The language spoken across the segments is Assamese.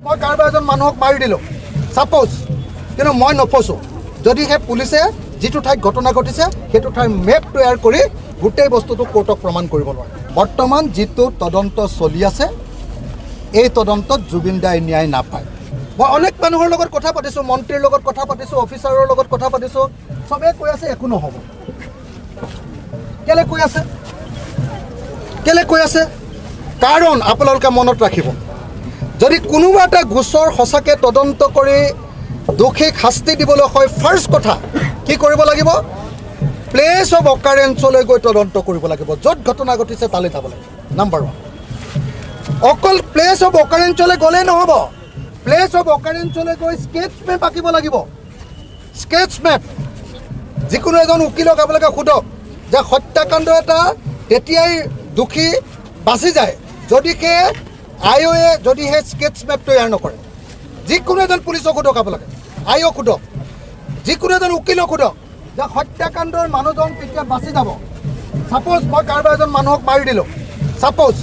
মই কাৰোবাৰ এজন মানুহক মাৰি দিলোঁ ছাপ'জ, কিন্তু মই নফচোঁ। যদি সেই পুলিচে যিটো ঠাইত ঘটনা ঘটিছে সেইটো ঠাইৰ মেপ তৈয়াৰ কৰি গোটেই বস্তুটো কোৰ্টক প্ৰমাণ কৰিব নোৱাৰে। বৰ্তমান যিটো তদন্ত চলি আছে, এই তদন্তত জুবিন দাই ন্যায় নাপায়। মই অনেক মানুহৰ লগত কথা পাতিছোঁ, মন্ত্ৰীৰ লগত কথা পাতিছোঁ, অফিচাৰৰ লগত কথা পাতিছোঁ, চবেই কৈ আছে একো নহ'ব। কেলৈ কৈ আছে? কেলৈ কৈ আছে? কাৰণ আপোনালোকে মনত ৰাখিব, যদি কোনোবা এটা গোচৰ সঁচাকৈ তদন্ত কৰি দোষীক শাস্তি দিবলৈ হয়, ফাৰ্ষ্ট কথা কি কৰিব লাগিব? প্লেচ অফ অকাৰেঞ্চলৈ গৈ তদন্ত কৰিব লাগিব, য'ত ঘটনা ঘটিছে তালৈ যাব লাগিব। নাম্বাৰ 1, অকল প্লেচ অফ অকাৰেঞ্চলৈ গ'লেই নহ'ব, প্লেচ অফ অকাৰেঞ্চলৈ গৈ স্কেচ মেপ আঁকিব লাগিব। স্কেচ মেপ যিকোনো এজন উকিলক আপোনালোকে সোধক যে হত্যাকাণ্ড এটা তেতিয়াই দোষী বাচি যায় যদি সেই আই অ'য়ে যদি সেই স্কেচ মেপ তৈয়াৰ নকৰে। যিকোনো এজন পুলিচক সোধক আপোনালোকে, আই অ'ক সোধক, যিকোনো এজন উকিলক সোধক যে হত্যাকাণ্ডৰ মানুহজন তেতিয়া বাচি যাব। ছাপ'জ মই কাৰোবাৰ এজন মানুহক মাৰি দিলোঁ ছাপ'জ,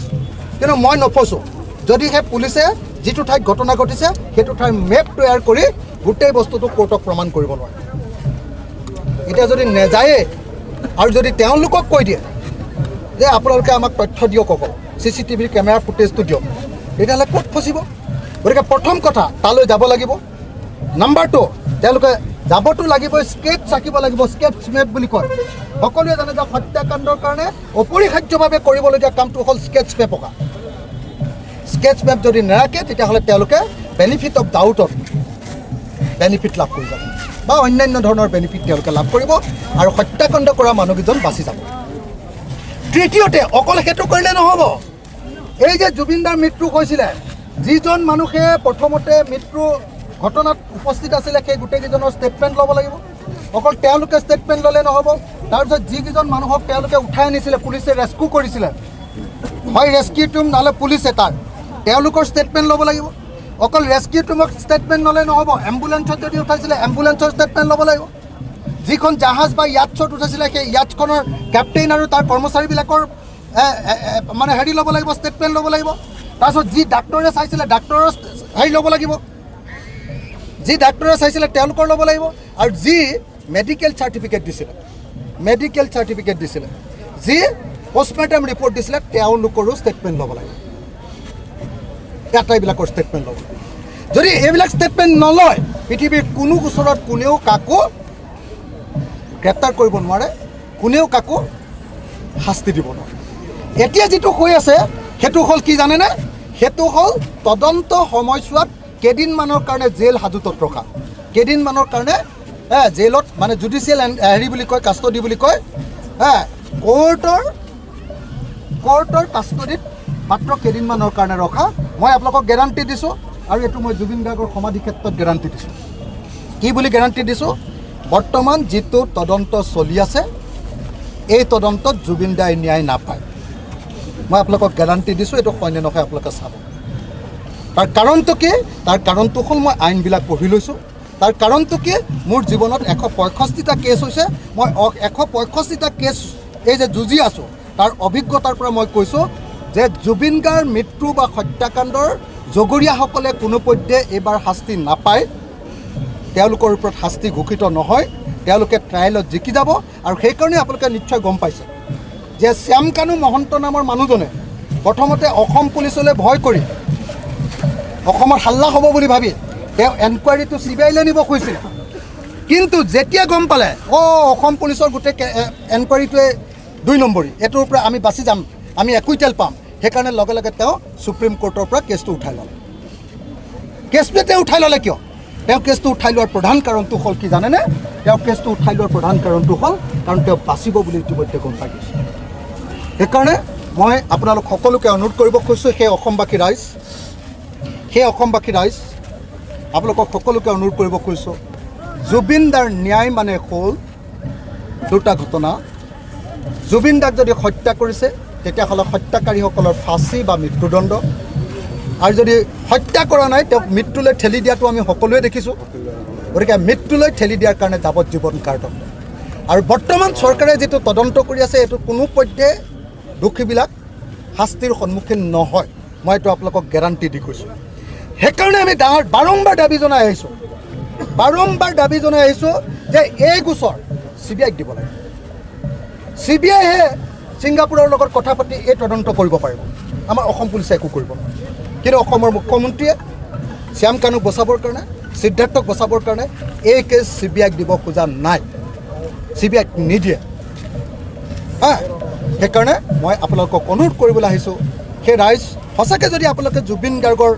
কিন্তু মই নফচোঁ। যদি সেই পুলিচে যিটো ঠাইত ঘটনা ঘটিছে সেইটো ঠাইৰ মেপ তৈয়াৰ কৰি গোটেই বস্তুটো কোৰ্টক প্ৰমাণ কৰিব নোৱাৰে। এতিয়া যদি নেযায়ে আৰু যদি তেওঁলোকক কৈ দিয়ে যে আপোনালোকে আমাক তথ্য দিয়ক, অকল চি চি টিভিৰ কেমেৰাৰ ফুটেজটো দিয়ক, তেতিয়াহ'লে ক'ত ফচিব? গতিকে প্ৰথম কথা তালৈ যাব লাগিব। নাম্বাৰ 2, তেওঁলোকে যাবতো লাগিবই, স্কেচ আঁকিব লাগিব, স্কেচ মেপ বুলি কয়। সকলোৱে জানে যে হত্যাকাণ্ডৰ কাৰণে অপৰিহাৰ্যভাৱে কৰিবলগীয়া কামটো হ'ল স্কেচ মেপ অঁকা। স্কেচ মেপ যদি নাৰাখে তেতিয়াহ'লে তেওঁলোকে বেনিফিট অফ ডাউটত বেনিফিট লাভ কৰি যাব বা অন্যান্য ধৰণৰ বেনিফিট তেওঁলোকে লাভ কৰিব আৰু হত্যাকাণ্ড কৰা মানুহকেইজন বাচি যাব। তৃতীয়তে, অকল সেইটো কৰিলে নহ'ব। এই যে জুবিন দাৰ মৃত্যু হৈছিলে, যিজন মানুহে প্ৰথমতে মৃত্যু ঘটনাত উপস্থিত আছিলে সেই গোটেইকেইজনৰ ষ্টেটমেণ্ট ল'ব লাগিব। অকল তেওঁলোকে ষ্টেটমেণ্ট ল'লে নহ'ব। তাৰপিছত যিকেইজন মানুহক তেওঁলোকে উঠাই আনিছিলে, পুলিচে ৰেস্কিউ কৰিছিলে, হয় ৰেস্কিউ টীম নহ'লে পুলিচে, তাৰ তেওঁলোকৰ ষ্টেটমেণ্ট ল'ব লাগিব। অকল ৰেস্কিউ টীমক ষ্টেটমেণ্ট ল'লে নহ'ব, এম্বুলেঞ্চত যদি উঠাইছিলে এম্বুলেঞ্চৰ ষ্টেটমেণ্ট ল'ব লাগিব। যিখন জাহাজ বা য়াটছত উঠাইছিলে সেই য়াটখনৰ কেপ্টেইন আৰু তাৰ কৰ্মচাৰীবিলাকৰ মানে হেৰি ল'ব লাগিব, ষ্টেটমেণ্ট ল'ব লাগিব। তাৰপিছত যি ডাক্তৰে চাইছিলে ডাক্তৰৰ হেৰি ল'ব লাগিব, যি ডাক্তৰে চাইছিলে তেওঁলোকৰ ল'ব লাগিব, আৰু যি মেডিকেল চাৰ্টিফিকেট দিছিলে, মেডিকেল চাৰ্টিফিকেট দিছিলে, যি পষ্টমৰ্টেম ৰিপৰ্ট দিছিলে তেওঁলোকৰো ষ্টেটমেণ্ট ল'ব লাগিব। আটাইবিলাকৰ ষ্টেটমেণ্ট ল'ব লাগিব। যদি এইবিলাক ষ্টেটমেণ্ট নলয়, পৃথিৱীৰ কোনো গোচৰত কোনেও কাকো গ্ৰেপ্তাৰ কৰিব নোৱাৰে, কোনেও কাকো শাস্তি দিব নোৱাৰে। এতিয়া যিটো হৈ আছে সেইটো হ'ল কি জানেনে? সেইটো হ'ল তদন্ত সময়ছোৱাত কেইদিনমানৰ কাৰণে জেল হাজোতত ৰখা, কেইদিনমানৰ কাৰণে জেলত মানে জুডিচিয়েল হেৰি বুলি কয়, কাষ্টডি বুলি কয়, কোৰ্টৰ কাষ্টডিত মাত্ৰ কেইদিনমানৰ কাৰণে ৰখা। মই আপোনালোকক গেৰাণ্টি দিছোঁ, আৰু এইটো মই জুবিন গাৰ্গৰ সমাধি ক্ষেত্ৰত গেৰাণ্টি দিছোঁ। কি বুলি গেৰাণ্টি দিছোঁ? বৰ্তমান যিটো তদন্ত চলি আছে এই তদন্তত জুবিন দাই ন্যায় নাপায়। মই আপোনালোকক গেৰাণ্টি দিছোঁ, এইটো হয়নে নহয় আপোনালোকে চাব। তাৰ কাৰণটো কি? তাৰ কাৰণটো হ'ল মই আইনবিলাক পঢ়ি লৈছোঁ। তাৰ কাৰণটো কি? মোৰ জীৱনত 165টা কেছ হৈছে, মই 165টা কেছ এই যে যুঁজি আছোঁ, তাৰ অভিজ্ঞতাৰ পৰা মই কৈছোঁ যে জুবিন গাৰ্গ মৃত্যু বা হত্যাকাণ্ডৰ জগৰীয়াসকলে কোনোপধ্যে এইবাৰ শাস্তি নাপায়, তেওঁলোকৰ ওপৰত শাস্তি ঘোষিত নহয়, তেওঁলোকে ট্ৰায়েলত জিকি যাব। আৰু সেইকাৰণে আপোনালোকে নিশ্চয় গম পাইছে যে শ্যামকানু মহন্ত নামৰ মানুহজনে প্ৰথমতে অসম পুলিচলৈ ভয় কৰি অসমত হাল্লা হ'ব বুলি ভাবি তেওঁ এনকুৱাৰীটো চি বি আইলৈ নিব খুজিছিলে। কিন্তু যেতিয়া গম পালে অ' অসম পুলিচৰ গোটেই এনকুৱাৰীটোৱে 2 নম্বৰী, এইটোৰ পৰা আমি বাচি যাম, আমি একুইটেল পাম, সেইকাৰণে লগে লগে তেওঁ ছুপ্ৰিম কোৰ্টৰ পৰা কেছটো উঠাই ল'লে। কেছটো তেওঁ উঠাই ল'লে কিয়? তেওঁ কেছটো উঠাই লোৱাৰ প্ৰধান কাৰণটো হ'ল কি জানেনে? তেওঁ কেছটো উঠাই লোৱাৰ প্ৰধান কাৰণটো হ'ল কাৰণ তেওঁ বাচিব বুলি ইতিমধ্যে গম পাই গৈছে। সেইকাৰণে মই আপোনালোক সকলোকে অনুৰোধ কৰিব খুজিছোঁ, সেই অসমবাসী ৰাইজ, সেই অসমবাসী ৰাইজ, আপোনালোকক সকলোকে অনুৰোধ কৰিব খুজিছোঁ, জুবিন দাৰ ন্যায় মানে হ'ল দুটা ঘটনা। জুবিন দাক যদি হত্যা কৰিছে তেতিয়াহ'লে হত্যাকাৰীসকলৰ ফাঁচি বা মৃত্যুদণ্ড, আৰু যদি হত্যা কৰা নাই তেওঁক মৃত্যুলৈ ঠেলি দিয়াটো আমি সকলোৱে দেখিছোঁ, গতিকে মৃত্যুলৈ ঠেলি দিয়াৰ কাৰণে যাৱজ্জীৱন কাৰাদণ্ড। আৰু বৰ্তমান চৰকাৰে যিটো তদন্ত কৰি আছে এইটো কোনো পধ্যে দোষীবিলাক শাস্তিৰ সন্মুখীন নহয়, মই এইটো আপোনালোকক গেৰাণ্টি দি কৈছোঁ। সেইকাৰণে আমি ডাঙৰ বাৰম্বাৰ দাবী জনাই আহিছোঁ, বাৰম্বাৰ দাবী জনাই আহিছোঁ যে এই গোচৰ চিবিআইক দিব লাগে। চিবিআইহে ছিংগাপুৰৰ লগত কথা পাতি এই তদন্ত কৰিব পাৰিব। আমাৰ অসম পুলিচে একো কৰিব নোৱাৰে। কিন্তু অসমৰ মুখ্যমন্ত্ৰীয়ে শ্যাম কানুক বচাবৰ কাৰণে, সিদ্ধাৰ্থক বচাবৰ কাৰণে এই কেছ চিবিআইক দিব খোজা নাই, চিবিআইক নিদিয়ে। হা, সেইকাৰণে মই আপোনালোকক অনুৰোধ কৰিবলৈ আহিছোঁ, সেই ৰাইজ সঁচাকৈ যদি আপোনালোকে জুবিন গাৰ্গৰ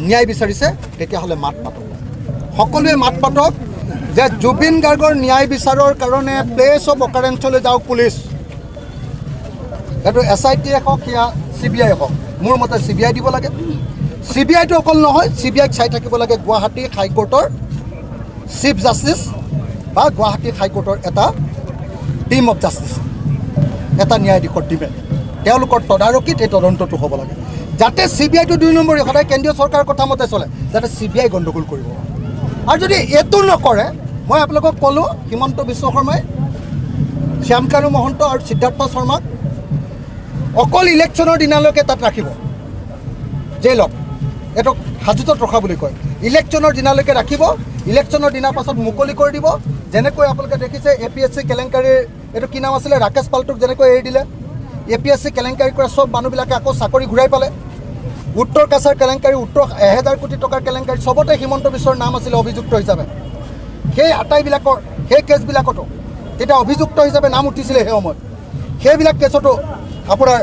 ন্যায় বিচাৰিছে তেতিয়াহ'লে মাত মাতক, সকলোৱে মাত মাতক যে জুবিন গাৰ্গৰ ন্যায় বিচাৰৰ কাৰণে প্লেচ অফ অকাৰেঞ্চলৈ যাওক পুলিচ। এইটো এছআইটিয়ে হওক, সেয়া চিবিআই হওক, মোৰ মতে চিবিআই দিব লাগে। চিবিআইটো অকল নহয়, চিবিআইক চাই থাকিব লাগে গুৱাহাটী হাইকোৰ্টৰ চিফ জাষ্টিছ বা গুৱাহাটী হাইকোৰ্টৰ এটা টীম অফ জাষ্টিছ, এটা ন্যায়াধীশৰ টীমে, তেওঁলোকৰ তদাৰকীত এই তদন্তটো হ'ব লাগে, যাতে চিবিআইটো 2 নম্বৰী সদায় কেন্দ্ৰীয় চৰকাৰৰ কথা মতে চলে, যাতে চিবিআই গণ্ডগোল কৰিব। আৰু যদি এইটো নকৰে, মই আপোনালোকক ক'লোঁ, হিমন্ত বিশ্ব শৰ্মাই শ্যামকানু মহন্ত আৰু সিদ্ধাৰ্থ শৰ্মাক অকল ইলেকশ্যনৰ দিনালৈকে তাত ৰাখিব, জেইলত, এইটোক হাজোতত ৰখা বুলি কয়। ইলেকশ্যনৰ দিনালৈকে ৰাখিব, ইলেকশ্যনৰ দিনাৰ পাছত মুকলি কৰি দিব। যেনেকৈ আপোনালোকে দেখিছে এপিএছচি কেলেংকাৰীৰ এইটো কি নাম আছিলে, ৰাকেশ পালটোক যেনেকৈ এৰি দিলে, এপিএছচি কেলেংকাৰী কৰা চব মানুহবিলাকে আকৌ চাকৰি ঘূৰাই পালে। উত্তৰ কাছাৰ কেলেংকাৰী, উত্তৰ 1000 কোটি টকাৰ কেলেংকাৰী, চবতে হিমন্ত বিশ্বৰ নাম আছিলে অভিযুক্ত হিচাপে। সেই আটাইবিলাকৰ সেই কেছবিলাকতো তেতিয়া অভিযুক্ত হিচাপে নাম উঠিছিলে সেই সময়ত, সেইবিলাক কেছতো আপোনাৰ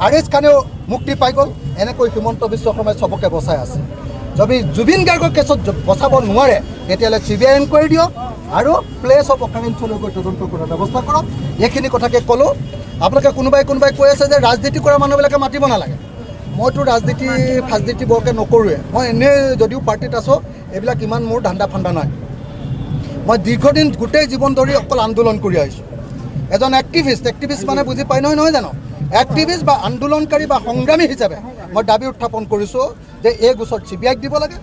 আৰিজ খানেও মুক্তি পাই গ'ল। এনেকৈ হিমন্ত বিশ্ব শৰ্মাই চবকে বচাই আছে। যদি জুবিন গাৰ্গৰ কেছত বচাব নোৱাৰে তেতিয়াহ'লে চিবিআই এনকুৱাৰী দিয়ক আৰু প্লেচ অফ অকাৰেঞ্চলৈ গৈ তদন্ত কৰাৰ ব্যৱস্থা কৰক। এইখিনি কথাকে ক'লোঁ। আপোনালোকে কোনোবাই কোনোবাই কৈ আছে যে ৰাজনীতি কৰা মানুহবিলাকে মাতিব নালাগে। মইতো ৰাজনীতি ফাজনীতি বৰকৈ নকৰোঁৱে। মই এনেই যদিও পাৰ্টিত আছোঁ, এইবিলাক ইমান মোৰ ধান্দা ফান্দা নাই। মই দীৰ্ঘদিন গোটেই জীৱন ধৰি অকল আন্দোলন কৰি আহিছোঁ। এজন এক্টিভিষ্ট, এক্টিভিষ্ট মানে বুজি পাই নহয়, নহয় জানো? এক্টিভিষ্ট বা আন্দোলনকাৰী বা সংগ্ৰামী হিচাপে মই দাবী উত্থাপন কৰিছোঁ যে এই গোচৰ চিবিআইক দিব লাগে,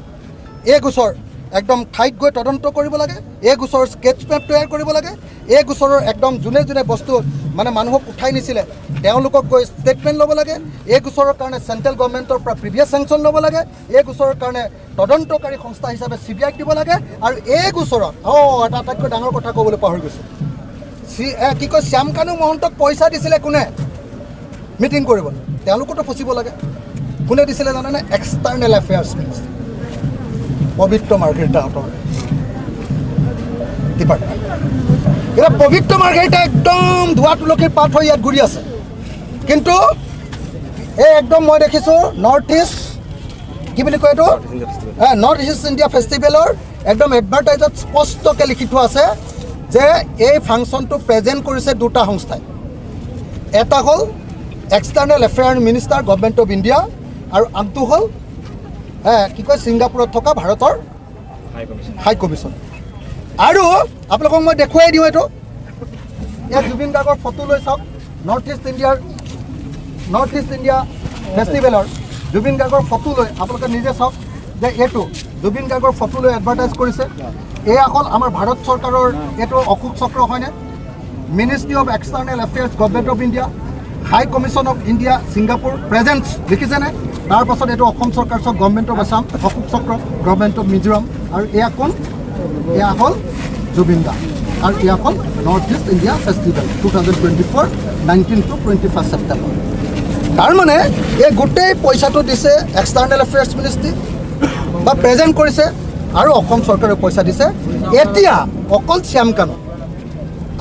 এই গোচৰ একদম ঠাইত গৈ তদন্ত কৰিব লাগে, এই গোচৰৰ স্কেচ মেপ তৈয়াৰ কৰিব লাগে, এই গোচৰৰ একদম যোনে যোনে বস্তু মানে মানুহক উঠাই নিছিলে তেওঁলোকক গৈ ষ্টেটমেণ্ট ল'ব লাগে, এই গোচৰৰ কাৰণে চেণ্ট্ৰেল গভৰ্ণমেণ্টৰ পৰা প্ৰিভিয়াছ চেংচন ল'ব লাগে, এই গোচৰৰ কাৰণে তদন্তকাৰী সংস্থা হিচাপে চিবিআইক দিব লাগে। আৰু এই গোচৰত এটা আটাইতকৈ ডাঙৰ কথা ক'বলৈ পাহৰি গৈছোঁ, কি কয়, শ্যামকানু মহন্তক পইচা দিছিলে কোনে মিটিং কৰিবলৈ? তেওঁলোকতো ফচিব লাগে। কোনে দিছিলে জানেনে? এক্সটাৰ্নেল এফেয়াৰ্ছ মিনিষ্টাৰ পবিত্ৰ মাৰ্ঘেৰিটাহঁতৰ ডিপাৰ্টমেণ্ট। এতিয়া পবিত্ৰ মাৰ্ঘেৰিটা একদম ধোৱা তুলসীৰ পাত হৈ ইয়াত ঘূৰি আছে, কিন্তু এই একদম মই দেখিছোঁ নৰ্থ ইষ্ট কি বুলি কয় এইটো, নৰ্থ ইষ্ট ইণ্ডিয়া ফেষ্টিভেলৰ একদম এডভাৰটাইজত স্পষ্টকৈ লিখি থোৱা আছে যে এই ফাংচনটো প্ৰেজেণ্ট কৰিছে দুটা সংস্থাই, এটা হ'ল External Affair Minister Government of India আৰু আনটো হ'ল কি কয় ছিংগাপুৰত থকা ভাৰতৰ হাই কমিশ্যন। আৰু আপোনালোকক মই দেখুৱাই দিওঁ এইটো, ইয়াত জুবিন গাৰ্গৰ ফটো লৈ চাওক, নৰ্থ ইষ্ট ইণ্ডিয়া ফেষ্টিভেলৰ জুবিন গাৰ্গৰ ফটো লৈ আপোনালোকে নিজে চাওক যে এইটো জুবিন গাৰ্গৰ ফটো লৈ এডভাৰটাইজ কৰিছে। এয়া হ'ল আমাৰ ভাৰত চৰকাৰৰ এইটো অশোক চক্ৰ হয়নে? Ministry of External Affairs Government of India, High Commission of India Singapore presents লিখিছেনে? তাৰপাছত এইটো অসম চৰকাৰ চব গভৰ্ণমেণ্ট অফ আছাম, অশোক চক্ৰ গভৰ্ণমেণ্ট অফ মিজোৰাম। আৰু এয়া কোন? এয়া হ'ল জুবিন দা। আৰু এয়া হ'ল North East India Festival 2024 19 to 21 September. তাৰমানে এই গোটেই পইচাটো দিছে এক্সটাৰ্নেল এফেয়াৰ্ছ মিনিষ্ট্ৰী বা প্ৰেজেণ্ট কৰিছে আৰু অসম চৰকাৰে পইচা দিছে। এতিয়া অকল শ্যামকানু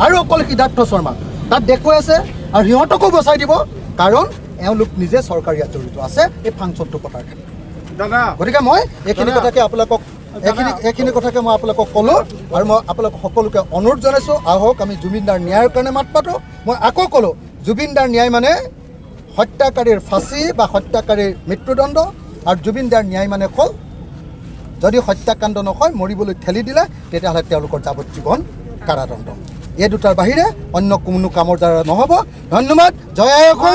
আৰু অকল সিদ্ধাৰ্থ শৰ্মা তাত দেখুৱাই আছে আৰু সিহঁতকো বচাই দিব, কাৰণ এওঁলোক নিজে চৰকাৰ ইয়াত জড়িত আছে এই ফাংচনটো পতাৰ ক্ষেত্ৰত। গতিকে মই এইখিনি কথাকে আপোনালোকক এইখিনি কথাকে মই আপোনালোকক ক'লোঁ আৰু মই আপোনালোক সকলোকে অনুৰোধ জনাইছোঁ, আহক আমি জুবিনদাৰ ন্যায়ৰ কাৰণে মাত পাতোঁ। মই আকৌ ক'লোঁ, জুবিনদাৰ ন্যায় মানে হত্যাকাৰীৰ ফাঁচি বা হত্যাকাৰীৰ মৃত্যুদণ্ড, আৰু জুবিনদাৰ ন্যায় মানে হ'ল যদি হত্যাকাণ্ড নহয় মৰিবলৈ ঠেলি দিলে তেতিয়াহ'লে তেওঁলোকৰ যাৱজ্জীৱন কাৰাদণ্ড। এই দুটাৰ বাহিৰে অন্য কোনো কামৰ দ্বাৰা নহ'ব। ধন্যবাদ। জয় আই অসম।